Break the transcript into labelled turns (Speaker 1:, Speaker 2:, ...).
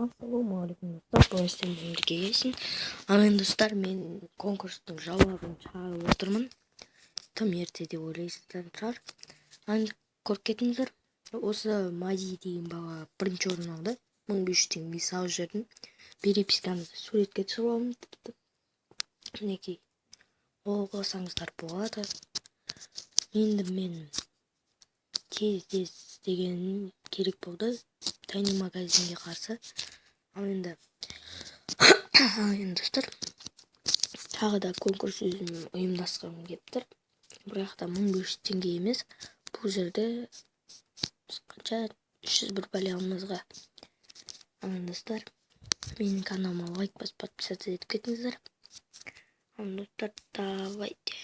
Speaker 1: Ассалаумағалейкум, достар! Бүгін сіздермен бірге Есін. Ал енді, достар, мен конкурстың жауабын шығарып отырмын. Тым ерте деп ойлайсыздар шығар. Ал енді көріп кетіңіздер. Осы Мади деген бала бірінші орын алды. 1500 теңге салып жібердім. Перепискамызды суретке түсіріп алдым тіпті. Мінекей, қол қойсаңыздар болады. Енді мен тез тез істегенім керек болды тайный магазинге қарсы. Ал енді, достар, тағы да конкурс өзім ұйымдастырғым келіп тұр, бірақ та 1500 теңге емес. Бұл жерде қанша? 301 бәле алмазға. Ал енді, достар, менің каналыма лайк басып, подписаться етіп кетіңіздер. Ал, достар, давайте.